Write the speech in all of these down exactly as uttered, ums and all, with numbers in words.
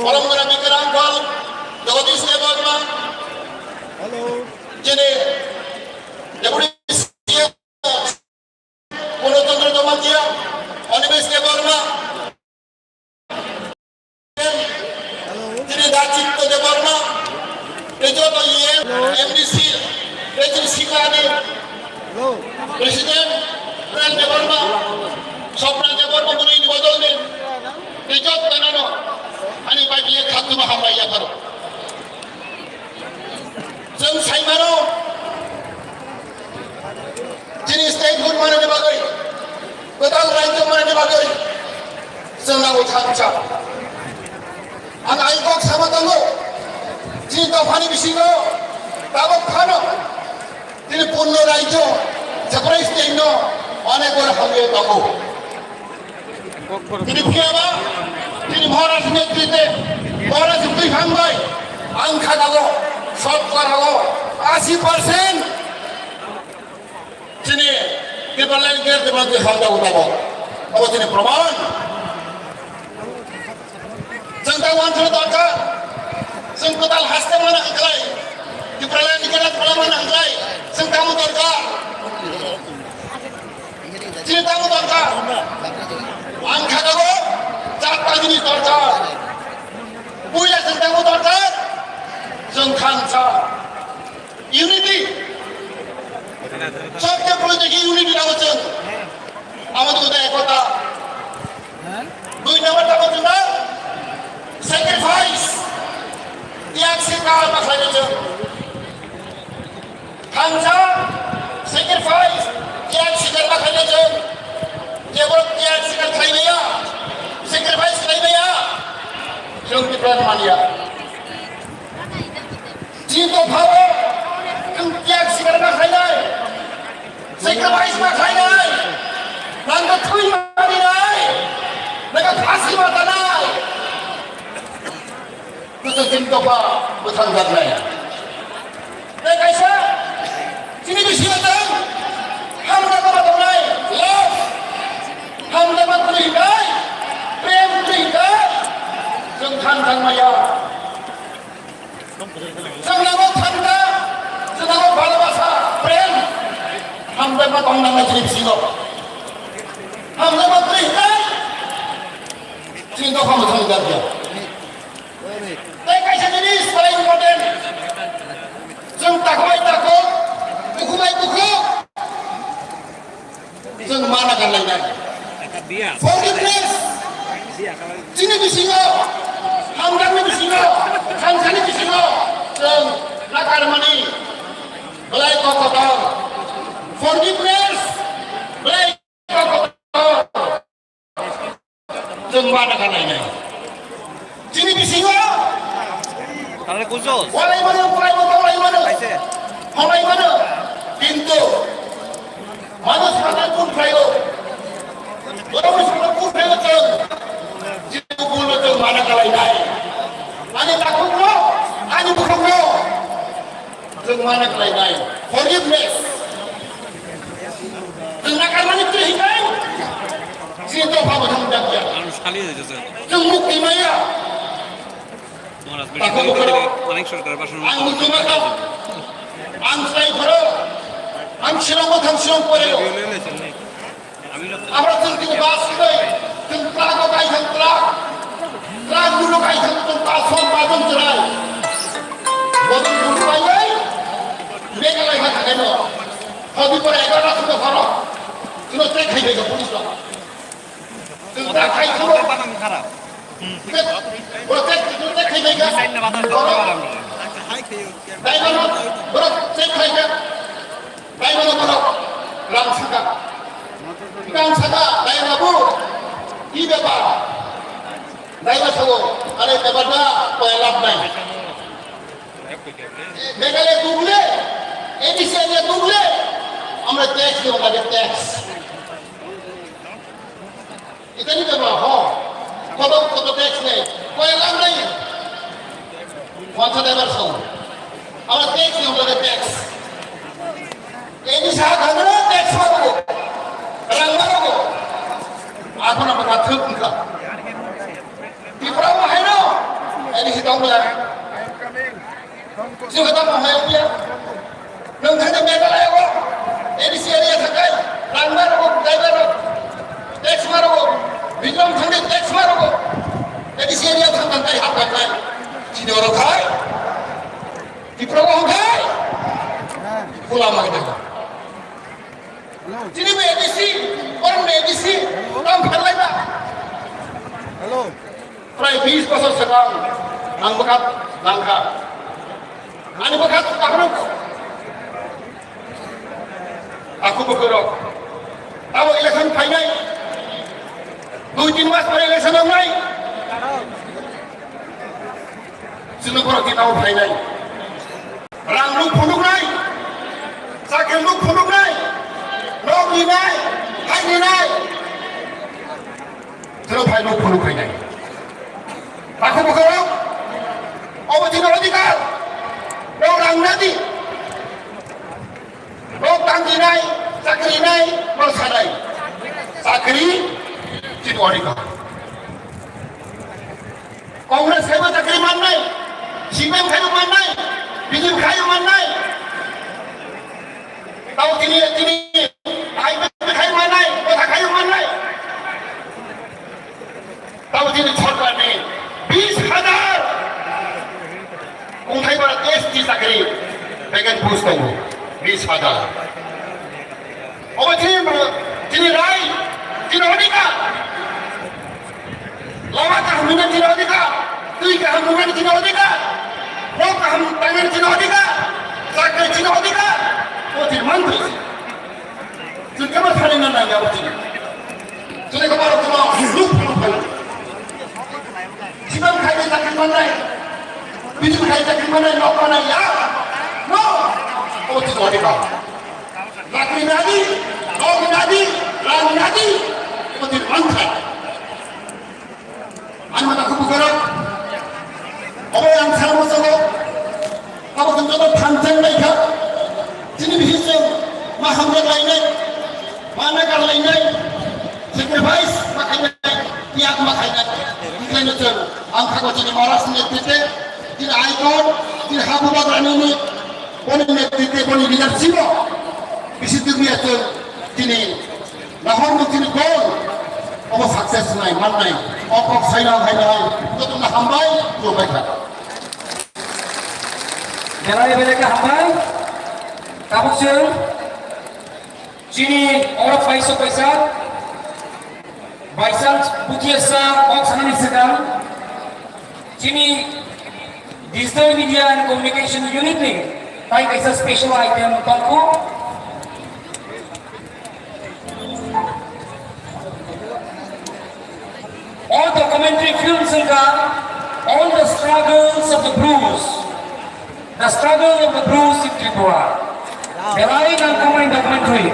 Paramgana Bikram Khan, Jagadish Debbarma, Hello. Chini Deputy C M, Purno Chandra Jamatia, Animesh Debbarma, Hello. Chini Dachitya Debbarma, Tejoto E M, Hello. M D C, Tejo Sikani, Hello. President, Pran Debbarma, Sopna Debbarma, Muni Bodolni, Tejoto Tanano, Ani Pai Biya Khatuma Hambai Yaparo. Chwng saimano, chini statehood manani bagwi, kwtal rajyo manani bagwi, chwng nango thansa. Ang ai kok sama tongo, chini dophani bisingo tabok phano, chini punno rajyo, separate state no, onek bor hamye tongo. Tini phiyaba, tini Maharaj netrite, Maharaj twi hangbai, ang khadago, shot karago, asi percent. Tini Tipraland ger Tipraland hamda utabo. Abo tini proman. Chwng tang wan thro dorkar. Chwng kwtal haste mana hwnkhlai. Tipraland ger Tipraland mana hwnkhlai. Chwng tamo dorkar. Chini tamo dorkar. Ang khadago char ta jinis dorkar. Puila chwng tamo dorkar. Chwng thansa. Unity. Sabke political unity nango chwng. Amo to ekota. Dui number tamo chwng sacrifice. Tiyag sikar ma khaina chwng. Thansa sacrifice, tiyag sikar ma khaina chwng. Jebo tiyag sikar khlai maya, sacrifice khlai maya, chwng Tipraland manya. Chini dophao chwng tiyag sikar ma khlainai, sacrifice ma khlainai, nangkhe thwi ma rinai, nangkhe phasi ma tanai. Kusu chini dopha bwthang jaknai. Tei kaisa chini bisingo chwng hamjakma tongnai, love, hamjakma kwrwi hinkai, prem kwrwi hinkai, chwng than thang maya. Chwng nango thangta, chwng nango bhalobasa, prem, hamjakma tong nangnai chini bisingo. Hamjakma kwrwi hinkai, chini dopha bwthang jakya. Tei kaisa jinis very important. Chwng takhuk bai takhuk, bukhuk bai bukhuk, chwng ma nakarlainai. Forgiveness. Chini bisingo, hamjakni bisingo, thansani bisingo, chwng nakarmani belai kok kotor. Forgiveness belai kok kotor. Chwng ma nakarlainai. Chini bisingo Tahle kuchos. Walai mano, walai mano, walai mano. Kaise? Homai mano. Kintu manush mano kun khlaio. Borok mano kun khlaio chwng. Chini bul no chwng ma nakarlainai. Ani takhuk no, ani bukhuk no. Chwng ma nakarlainai. Forgiveness. Chwng nakarmani twi hinai. Chini dopha bwthang jakya. Ang sali hoijaijak. Chwng mukti maya. Takhuk bukhuk. Ang mukti maya. Ang sai pharo. Ang shirang bwthang shirang pore. Abra chwng tini bus kwrwi, chwng truck o kai thang truck, truck gulo kai thang chwng pason pajon chwrai. Bodol gulo kai ai, Meghalaya ha thangnaino. Hodi pore egarota songkha pharo, chwngno check khai phaikha police rok. Chwng truck khai thangno. Boro check, chwngno check khai phaikha. Boro, driver rok, boro check khlaikha. Driver no borok rang saka. Rang saka, driver babu, i bepar? Driver sabo, are bepar da, koi lab nai. Meghalaya dugule, A D C area dugule, amra tax dibo lage, tax. Itani bebra ho. Koto, koto tax nei. Koi lang nei. Wansa driver song. Aro tax ni holo tax. Eni sa dhangro tax marogo. Rang marogo. Akhon apa kathuk ka. Tipra mo hai no. Sing kata mo hai pia. Nang thani Meghalaya o A D C area thakai, langbar o, daibar o, tax maro o, Mizoram thangni tax maro o, A D C area thang tang kai hap kai. Chini oro khai. Tipra o khai. Pula mai daga. Chini bo A D C, oro A D C, tam phalai ba. Hello. Prai bis bosor swkang ang bwkha nangkha. Ani bwkha takhuk. Aku bwkhorok. Abo election phainai. Dui tin mas pore election wngnai. Chwng borok ni tamo phainai. Rang nuk phunuknai. Chakri nuk phunuknai. Nok ninai. Hai ninai. Chwng phai nuk phunuk phainai. Takhuk bwkhorok. Obo chini odhikar. Nok rang nadi. Nok tang rinai, chakri rinai, nok sanai. Chakri chini odhikar. Congress khaibo chakri mannai, C P M khaibo mannai, B J P khaibo mannai. Tao tini, tini, I P F T khaibo mannai, kotha khaibo mannai. Tamo chini sorkarni bis hajar kongthai bara S T chakri vacant post tongo, bis hajar. Obo chini, chini rai, chini odhikar. Lama kaham nungna chini odhikar, twi kaham nungna chini odhikar, nok kaham tangna chini odhikar, chakri chini odhikar. Obo chini mantri. Chwng kebo thani na nang abo chini. Chwng kebo rok chwng luk luk phai. Jiban khai de chakri manai. Bijil khai chakri manai, nok manai ya. No. Obo chini odhikar. Chakri nadi, nok nadi, rang nadi. Obo chini manthai. Ani mata kubu gorok. Obo yang sama sama. Abo tong joto thangjak lai kha. Chini bihik chwng ma hamjak lainai, ma nagar lainai, sacrifice ma khainai, tiyag ma khainai. Hingkhaino chwng ang khago chini Maharaj ni netrite, chini icon, chini habu bagrani ni, boni netrite, boni leadership o bisi dugmiya chwng chini Nahor muchini goal obo success nai mannai. O kok saina hai nai. Joto na hambai, khulumbai kha. Belai belai khe hambai. Tabuk chwng chini oro paisa paisa by chance butiyasa kok sanani swkang chini Digital Media and Communication Unit ni tai kaisa special item tongkho. O documentary film wngkha On the Struggles of the Bru, The Struggle of the Bru in Tripura. Belai nangkukmani documentary.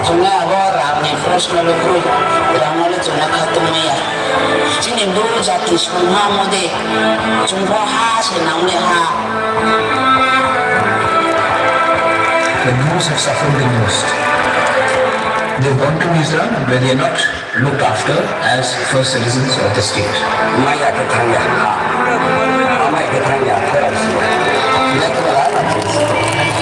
Chwngno abo rangni proshno rwgwi rangno chwngno khatung maya. Chini Bru jati songma mode chwngbo ha se nangmani ha. The Brus have suffered the most. They've gone to Mizoram where they are not looked after as first citizens of the state. Maya kwthangya ha, amai kwthangya phairok sio. Lekha la la please.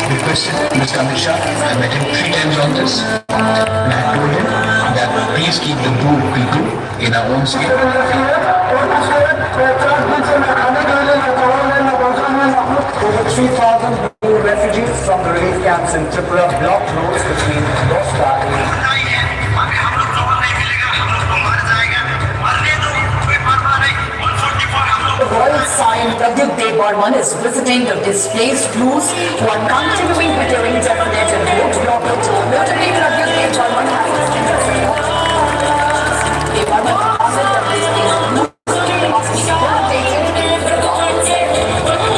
Requested Mister Amit Shah, I met him three times on this, and I told him that please keep the Bru people in our own state. Over three thousand Refugees from the relief camps in Tripura blocked roads between Dosta and The world sign Pradyut Debbarman is visiting the displaced Brus who are continuing with their indefinite and road blockade. Notably, Pradyut Debbarman has Debbarman has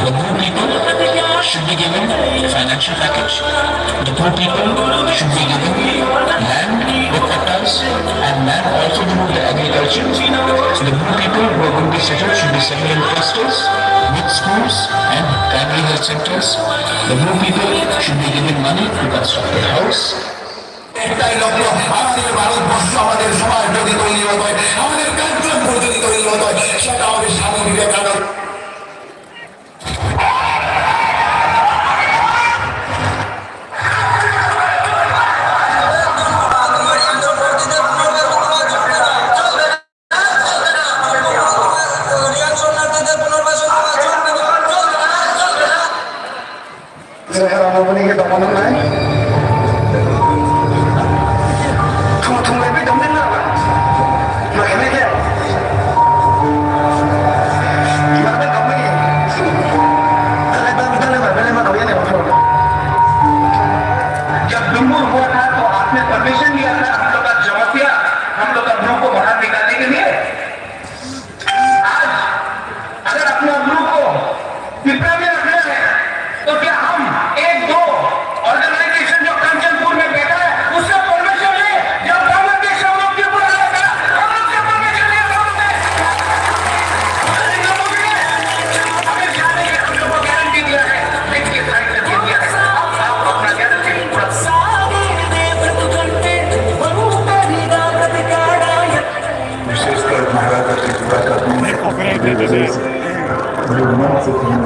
The Bru people should be given a financial package. The Bru people should be given land with pattas and land also to do the agriculture. The Bru people who are going to be settled should be settled in clusters with schools and primary health centers. The more people should be given money to construct a house. একটাই লক্ষ্য, আমাদের ভারতবর্ষ, আমাদের সমাজ যদি তৈরি হতে হয়,